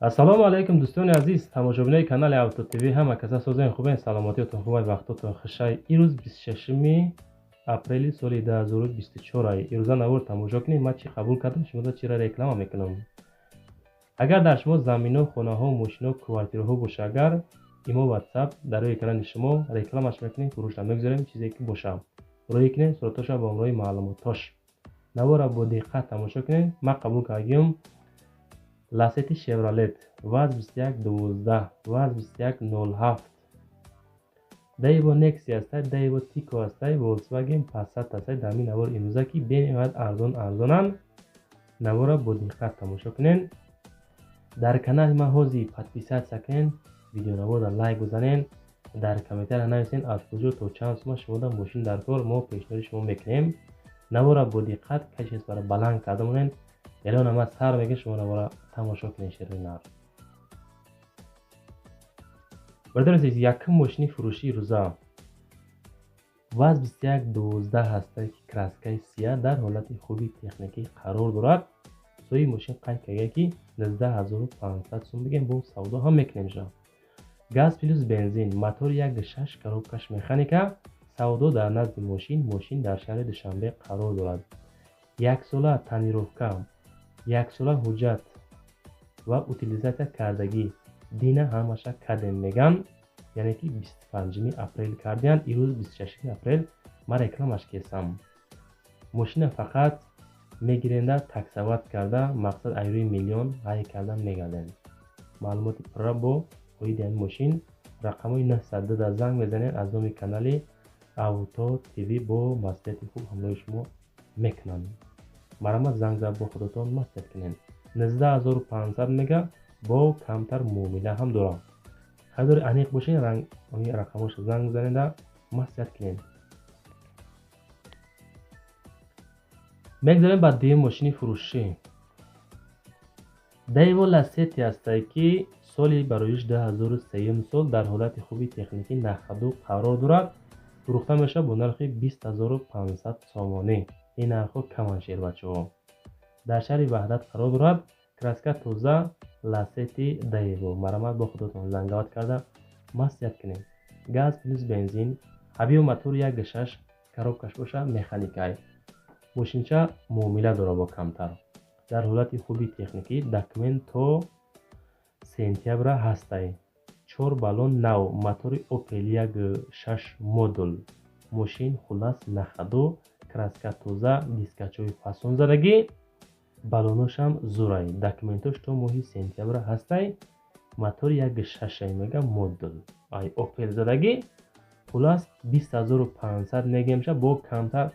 Ассалому алайкум дӯстони азиз, тамошобинои канали Авто ТВ, ҳама каса созен хубен, саломатиётон хубай, вақтотон хушай. Ирӯз 26 апрели соли 2024 ай. Ирӯза навор тамошо кунед, ман чӣ қабул кардам, шумода чиро реклама мекунам. Агар дар шумо замино, хонаҳо, мошино, квартираҳо боша, агар имо WhatsApp дар рӯи экрани шумо рекламаш мекунем, фурӯшта мегузорем, чизе ки боша. Рӯй кунед, суратоша бо ҳамроҳи маълумотош. Навора бо диққат тамошо кунед. Ман қабул кардагиам Ласети Шевролет ВАЗ 2112, ВАЗ 2107, Daewoo Nexia ҳастай, Daewoo Tico ҳастай, Volkswagen Passat ҳастай. Дар ҳамин навор имрӯза ки бениҳоят арзон арзонанд, навора бо диққат тамошо кунед. Дар канали ман ҳозир подписаться кунед, видеонаворро лайк бизанед, дар комментария нависед аз куҷо то чанд сума шумода мошин дар кор мо пешниҳоди шумо мекунем. Навора бо диққат качествора баланд карда монед. Элон ама сар мегӯ, шумо навора тамошо кунед, шерои нар. Бародари азиз, якум мошини фурӯшии рӯза ВАЗ 2112 ҳастай, ки краскаи сия дар ҳолати хуби техникӣ қарор дорад. Соҳиби мошин қайд карда ки 19500 сум бигем, бо савдо ҳам мекунем ша. Газ плюс бензин, мотор 1.6, коробкаш механика, савдо дар назди мошин, мошин дар шаҳри Душанбе қарор дорад. Яксола тонировка, яксола ҳуҷҷат ва утилизатсия кардагӣ, дина ҳамаша кардем меган, яъне ки 25 апрел кардиянд, ирӯз 26 апрел ман рекламаш кесам. Мошина фақат мегиренда таксоват карда, мақсад айрӯи миллион ҳай карда мегардем. Маълумоти пурра бо оиди ҳамин мошин рақамҳои 902 дар занг мезанед, аз номи канали Авто ТВ бо маслиҳати хуб ҳамроҳи шумо мекунанд. Марҳамат, занг зад, бо худотон маслиҳат кунед. 19500 мега, бо камтар муомила ҳам дорам. Харидори аниқ бошед, рақамҳоша занг бизанеда маслиҳат кунед. Мегзарем ба дуюм мошини фурӯшӣ. Daewoo Lacetti ҳастай, ки соли бароиш 2003 сол дар ҳолати хуби техникӣ нахаду қарор дорад. Фурӯхта мешавад бо нархи 20500 сомонӣ. Ин нархҳо каманд, шербачаҳо. Дар шаҳри Ваҳдат қарор дорад. Краска тоза, Lacetti Daewoo. Марҳамат, бо худотон зангават карда маслиҳат кунед. Газ плюс бензин, ҳабиё мотор 1.6, коробкаш боша механикай. Мошинча муомила дорад бо камтар. Дар ҳолати хуби техникӣ, документ то сентябра ҳастай. 4 баллон нав, мотори Opel 1.6 модул. Мошин хулас нахаду, краска тоза, дискачҳои фасон задагӣ, баллоношам зурай. Документош то моҳи сентябра ҳастай. Мотор 1.6 мега модул. Ай Opel задагӣ. Хулас 20500 мегемша, бо камтар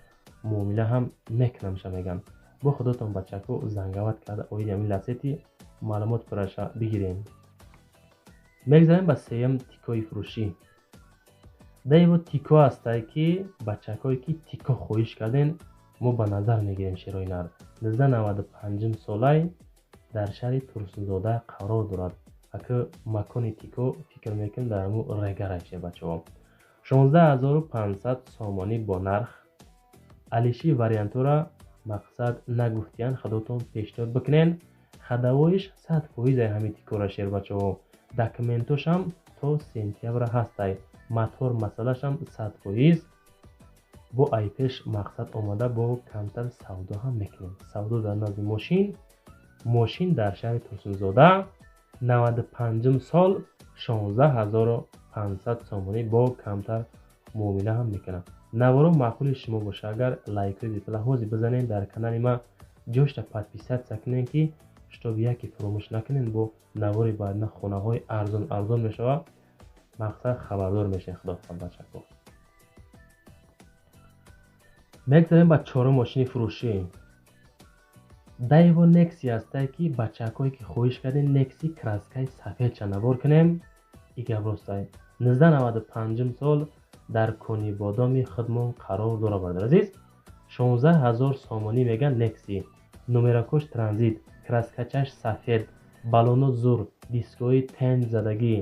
муомила ҳам мекунамша меган. Бо худотон бачако зангават карда оиди ҳамин Ласети маълумот пурраша бигирем. Мегзарем ба сеюм тикои фурӯшӣ. Daewoo Tico ҳастай, ки бачакое ки Тико хоҳиш карден, мо ба назар мегирем, шерои нар. 1995 солай дар шаҳри Турсунзода қарор дорад. Ака макони Тико фикр мекунем дар ҳамун регарай, шербачаҳо. 16500 сомонӣ бо нарх. Алиши вариантура мақсад нагуфтиян, худотон пешниҳод бикунен. Хадавоиш 100% ай ҳамин Тикора, шербачаҳо. Документошам то сентябра ҳастай. Мотор масъалашам 100%. Бо айпеш мақсад омада бо камтар савдо ҳам мекунем. Савдо дар назди мошин, мошин дар шаҳри Турсунзода, 95 сол, 16500 сомонӣ бо камтар муомила ҳам мекунам. Наворо маъқули шумо боша, агар лайкҳои бепула ҳозир бизанед, дар канали ман ҷошта подписаться кунед, ки чтоб яке фуромӯш накунед, бо навори баъдна хонаҳои арзон арзон мешавад, мақсад хабардор мешавед. Худо хоҳад, бачако. Мегзарем ба чорум мошини фурӯшӣ. Daewoo Nexia ҳастай, ки бачакое ки хоҳиш кардем Nexi краскаи сафедша навор кунем, и гап ростай. 1995 сол дар Конибодоми худмон қарор дорад, бародари азиз. 16000 сомонӣ меган Nexi. Номеракош транзит, краскачаш сафед, баллоно зур, дискҳои тенҷ задагӣ.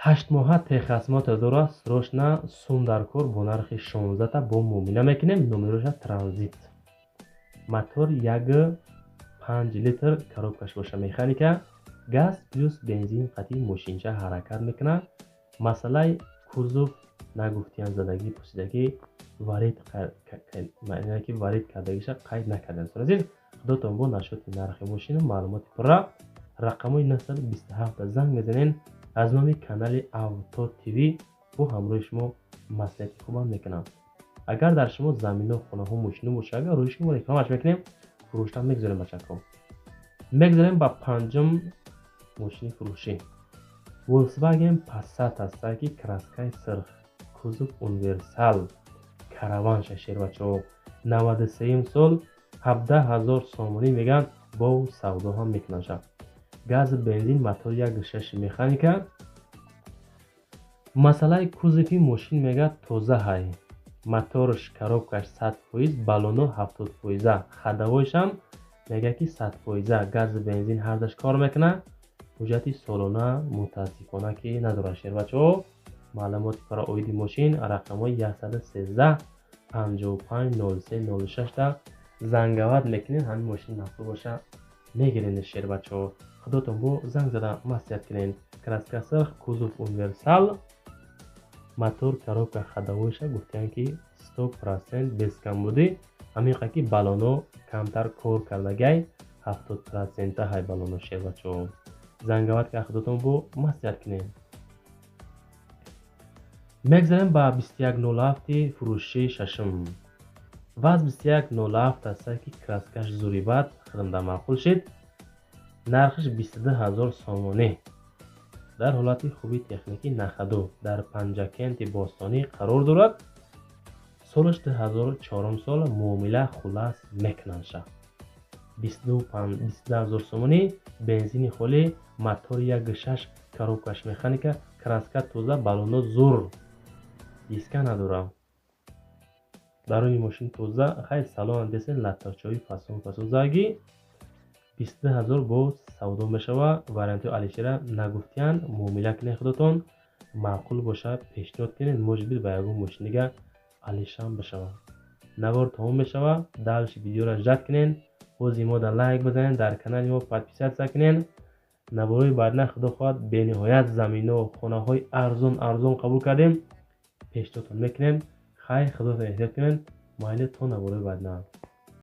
8 моҳа техосмотр дорад, срочно сум дар кор бо нархи 16 та бо муомила мекунем, номероша транзит. Мотор 1.5. 5 литр, коробкаш боша механика, газ плюс бензин қатъи мошинча ҳаракат мекунад. Масъалаи кузов нагуфтиян, задагӣ, пусидагӣ, варид ки варид кардагиша қайд накардем. Азиз, худотон бо нашоти нархи мошину маълумоти пурра рақамҳои 927 занг мезанен. Аз номи канали Авто ТВ бо ҳамроҳи шумо маслиҳати хубам мекунам. Агар дар шумо замино, хонаҳо, мошино боша, агар рӯи шумо рекламаш мекунем, фурӯштан мегузорем. Бачако, мегузорем ба панҷум мошини фурӯшӣ. Volkswagen Passat аста, ки краскаи сирх, кузов универсал, караванша, шербачаҳо, 93-юм сол, 17 000 сомонӣ мегӯянд, бо савдо ҳам мекунанд. Газ, бензин, мотор 1,6, механика. Масъалаи кузови мошин мегӯяд тоза ҳай, моторш, коробкаш 100%, баллоно 70%, ходовойшам мегӯяд, ки 100%, газу бензин ҳардаш кор мекунад. Ҳуҷҷати солона мутаассифона ки надорад. Шербачаҳо, маълумоти пурра оиди мошин рақамҳои 113 55 03 06 занговать мекунед. Ҳамин мошин маъқул боша, мегиред. Шербачаҳо, худотон бо занг зада маслиҳат кунед. Краска сирх, кузов универсал, мотор, коробка, ходовойша гуфтаанд, ки 100% без камбудӣ. Ҳамин ки баллоно камтар кор кардагай, 70% ҳай баллоно. Шербачаҳо, занговать ка, худотон бо маслиҳат кунед. Мегзарем ба 2107 фурӯши шашум. ВАЗ 2107 аста, ки краскаш зурибат, хидмда маъқул шид. Нархаш 22 000 сомонӣ. Дар ҳолати хуби техникӣ, на ходу, дар Панҷакенти бостонӣ қарор дорад. Солаш 2004 сол. Муомила хулас мекунанд. Ша 22 000 сомонӣ, бензини холӣ, мотори 1,6, коробкаш механика, краска тоза, баллоно зур, диска надорам. Даруни мошин тоза, хай, салон десен, латточаҳои фасон фасон заги. 22 000 боз савдо мешава. Вариантҳои алишера нагуфтиянд. Муомила кунед худатон, маъқул бошад, пешниҳод кунед, может быть, ба ягон мошин дига алишам бишавад. Навор тамом мешавад. Дальше видеоро ждать кунед. Бози мо дар лайк бизанед, дар канали мо подписаться кунед. Наворҳои баъдина, худо хоҳад, бениҳоят замино, хонаҳои арзон арзон қабул кардем, пешниҳодтон мекунем. Хайр, худотон эҳтиёт кунед. Майли, то наворҳои баъдина.